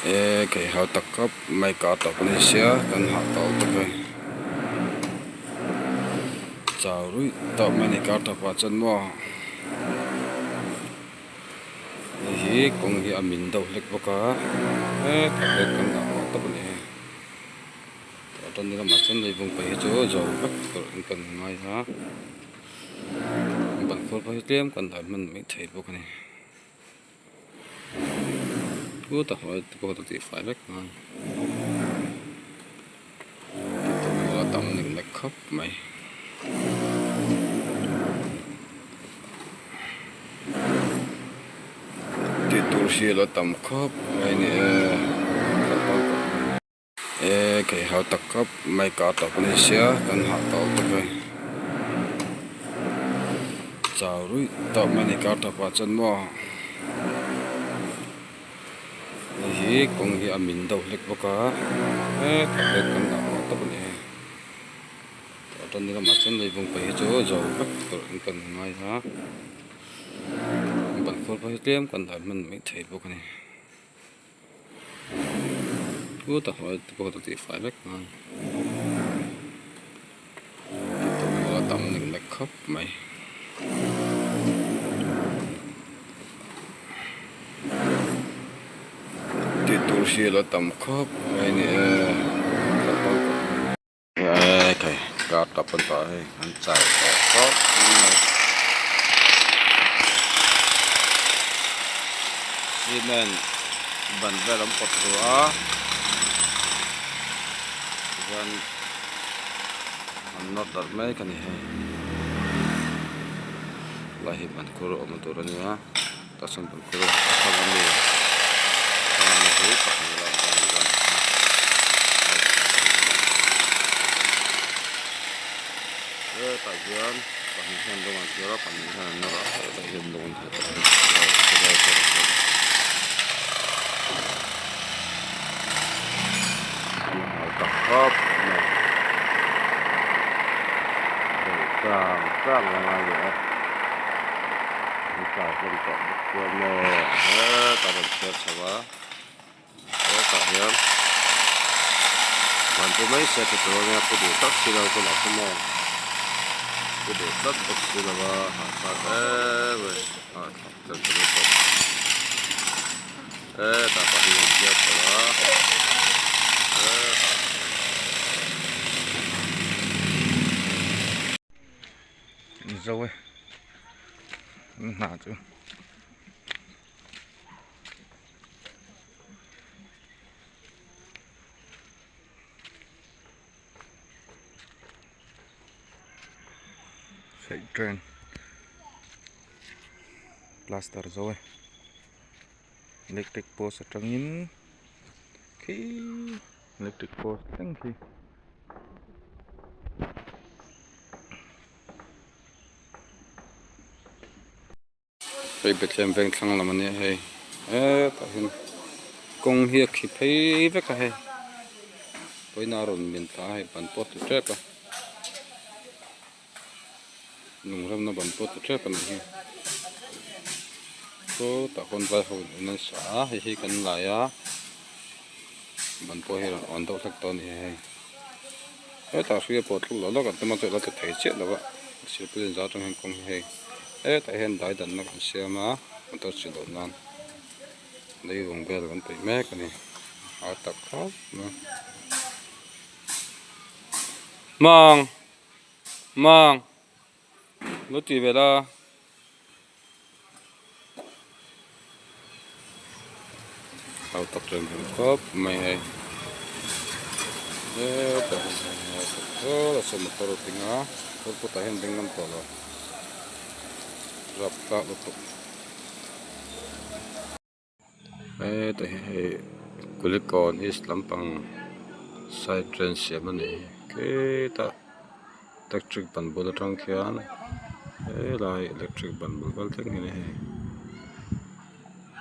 E kei hau tak khawp mai kar tawp a ni sia kan hah tawh lutuk hei chau ruih tawp mai a ni kar tawpah chuan maw hei hi kawng hi a min deuh hlek bawk a hetah hian kan dah pawh tawp a ni hei tah tan lamah chuan leivung pahnih hi chu zo vek tur in kan ngai a ban khuar pawh hi tlem kan dah hman mai thei bawk a ni. Chu ta hnuai te pawh chu tih fai vek a a tam nek nek khawp mai. Tih tur hi a lo tam khawp mai a ni e. E kei hau tak khawp mai kar tawp a ni sia kan hah tawh lutuk hei chau ruih tawp mai a ni kar tawpah chuan maw hei hi kawng hi a min deuh hlek bawk a hetah hian kan dah pawh tawp a ni hei tah tan lamah chuan leivung pahnih hi chu zo vek tur in kan ngai a ban khuar pawh hi tlem kan dah hman mai thei bawk a ni. Chu ta hnuai te pawh chu tih fai vek a a tam nek nek khawp mai. Tih tur hi a lo tam khawp mai a ni e. Ekhai car tap an tah hei an chau tawh khawp mai cement ban vel an pawt tawh a tichuan an nawr darh mek a ni hei lai hi ban khur awm tur a nia tah sawn ban khur a thlang ami thlang ami hi pahnih a awm a. Hetah hian pahnih hian rawng an chhiar a pahnih hian an nawr a hetah hian rawng an chhiar a khawp mai tang tang a ngai leh a an tlar hlawm tawh bawk chuan maw hetah rawn chhiar chho a. Hetah hian van pu mai se tha tur ania pu duh tlat si lo hunah chu maw pu duh tlat bawk si lo a hahthlak em mai hahthlak tel ta lutuk hetah pahnih an chhiar chho a hetah. Zo e an hna chu. Train plaster zo e electric post atangin khi electric post thleng khi. Hei Bethlehem veng thlang lam a nia hei hetah hian kawng hi a khi phei vek a hei pawina a rawn min thla a hei ban pawh a tlu tep a lungremna ban pawh a tlu tep a nih hi sawtah khawn vai ho in in an sa a hei hi kan lai a ban pawh hi a rawn awn deuh hlek tawh a ni hei hetah hri a pawh thluk loh lawk an tum a chu a la tla thei chiah lo a silpaulin zar atang hian kawng hi hei. Hetah hian dai danna kan siam a motor chi loh nan leivung vel kan peih mek a ni a tak khawp mai mang mang lo ti ve la. Hau tak reng reng khawp mai hei hetah hian saw motor a ding a motor kawtah hian ding ngam tawh lo rap tlak lutuk hetah hian hei kulikawn east lampang side train siam a ni khitah electric ban bul atang khian helai electric ban bul vel thleng hi a ni hei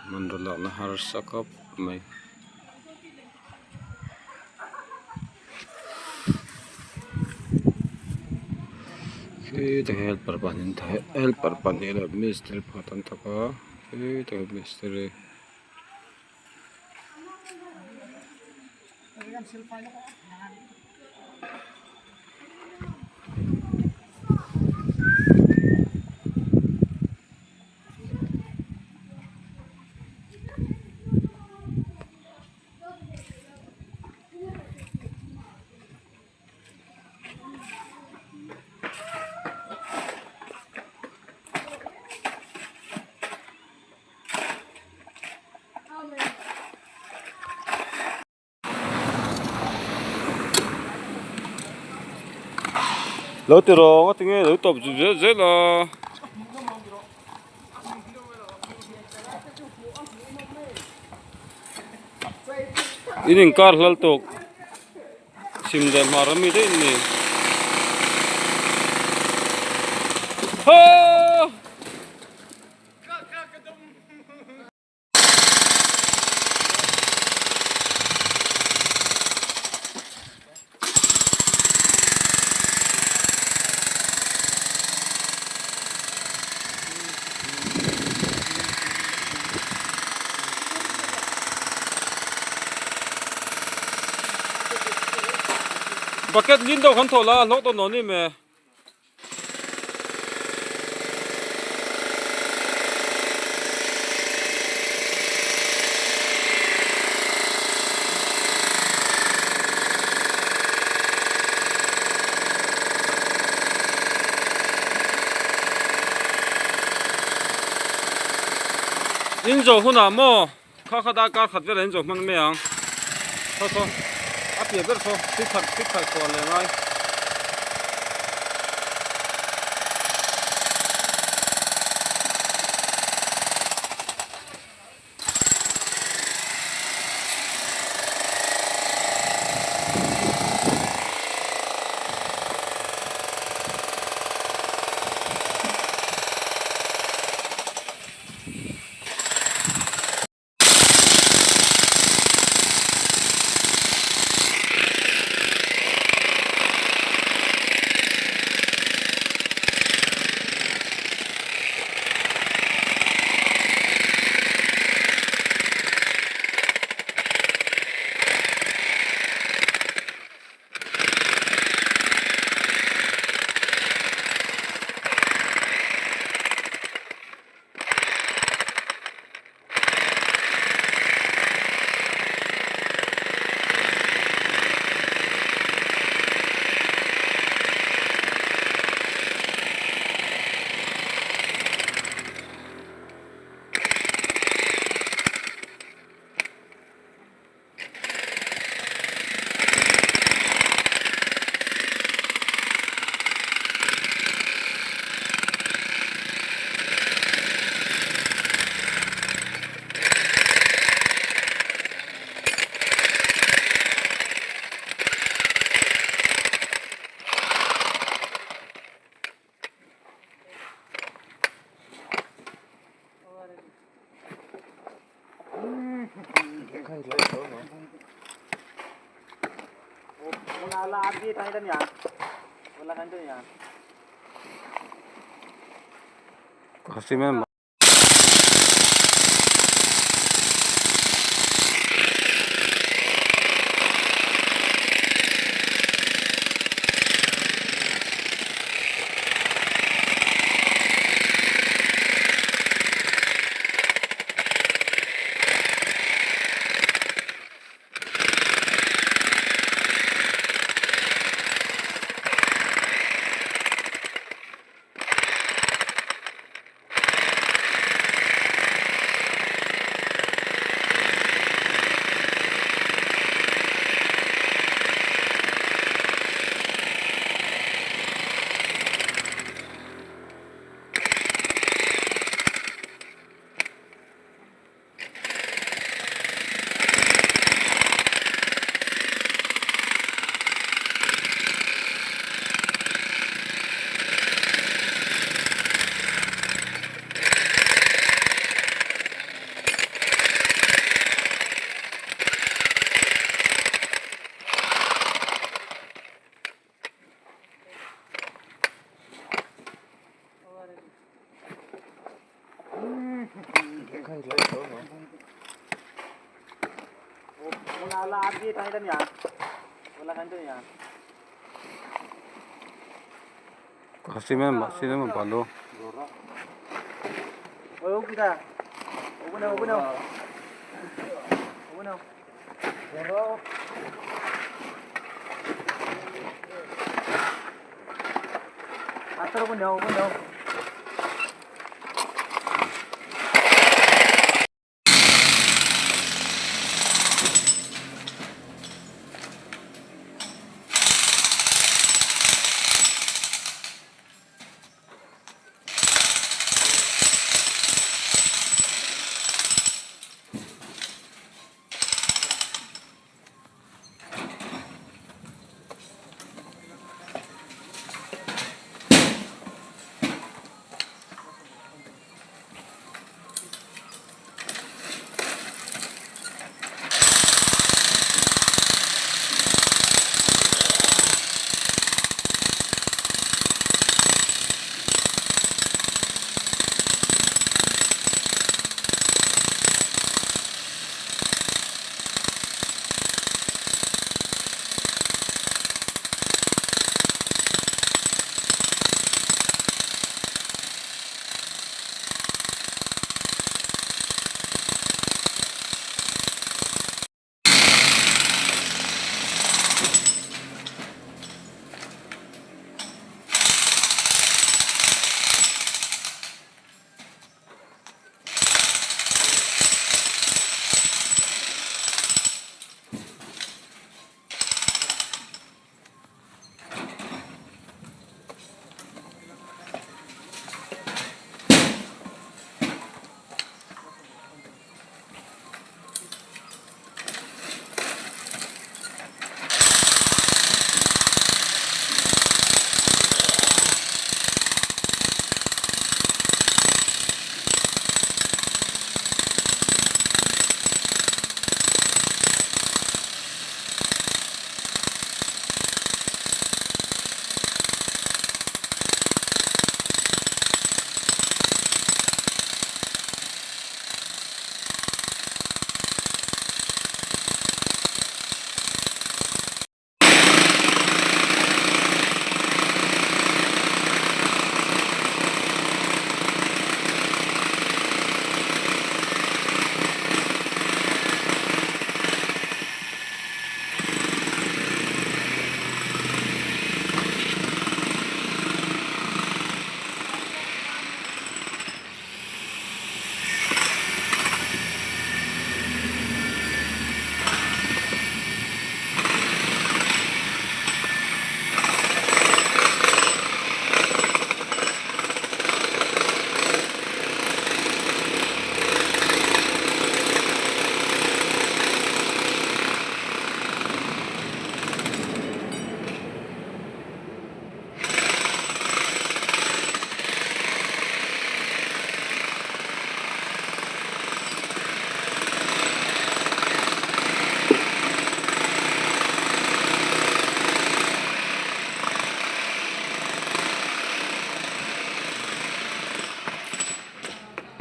hmanraw lakna harsa khawp mai. Khitah hian helper pahnih helper pahnih leh mistiri pakhat an thawk a khitah hian mistiri. Lo ti rawh nga tinge lo tawp zut zel zel a. In inkar hlal tawk chhim leh hmar ami daih an ni. Haaa. Bucket lin deuh kan thawh la a hlawk dawn lo ni me. In zawh hunah maw kha kha darkar khat velah in zawh hman mai ang saw saw a piah ber saw thil khat thil khat kual leh ngai. Cement Cement cement balu.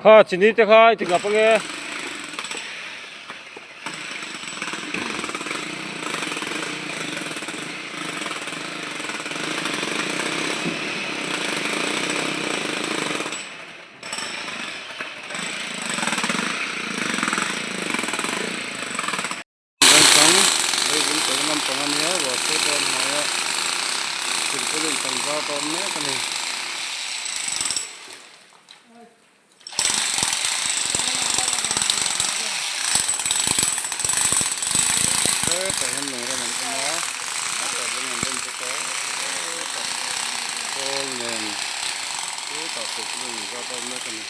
Kha chini te kha i ti ngap ange. Vengchang leivung tawlh lampang a nia ruah sur dawn hnuaia thingpui kan zar dawn mek a ni. Hetah hian lung rem an awm a hetah lung an rem bawk a hetah khawl nen hetah thingpui an zar dawn mek a ni.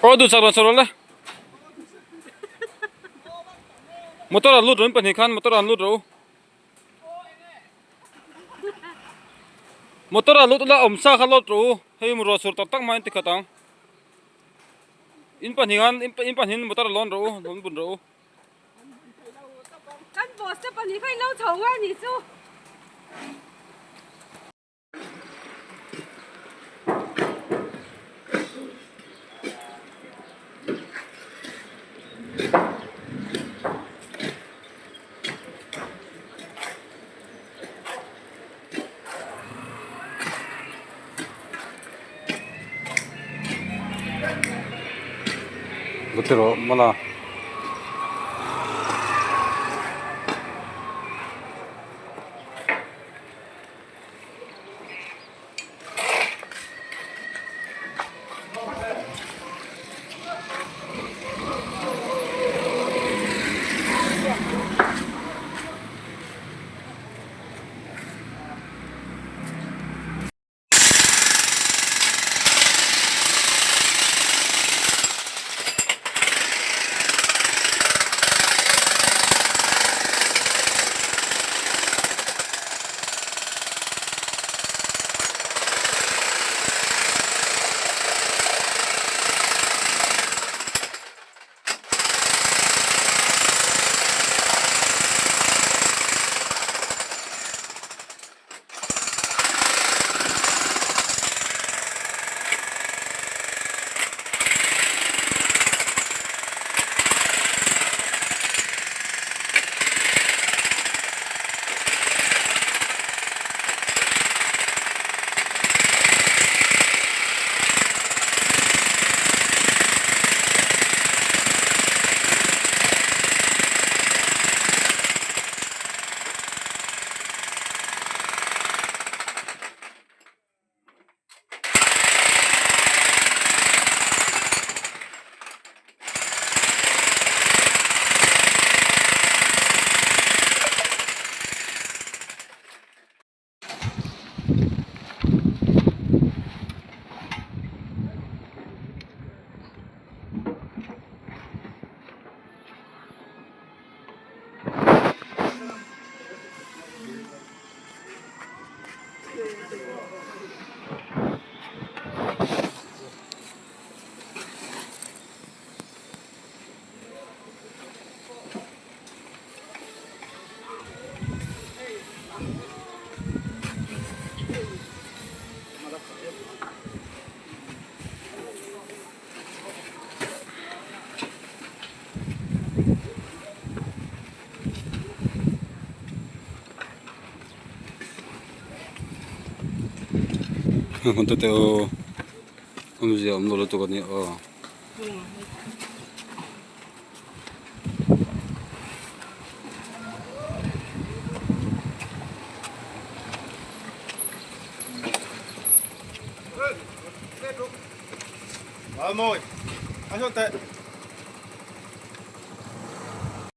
Aw duhsak rawn sawi rawh le motor ah lut rawh in pahnih khan motor ah lut rawh u motor ah lut ula awm sa kha load rawh u hei ruah sur tak tak hmain tikhat ang in pahnih khan in pahnih in motor ah lawn rawh u lawn bun rawh u. Kan boss te pahnih kha in lo chho ngai anih chu. Tiraw mala. Hmun te aw awmzia awm lo lutuk a nia aw. Mawi, a sawn teh.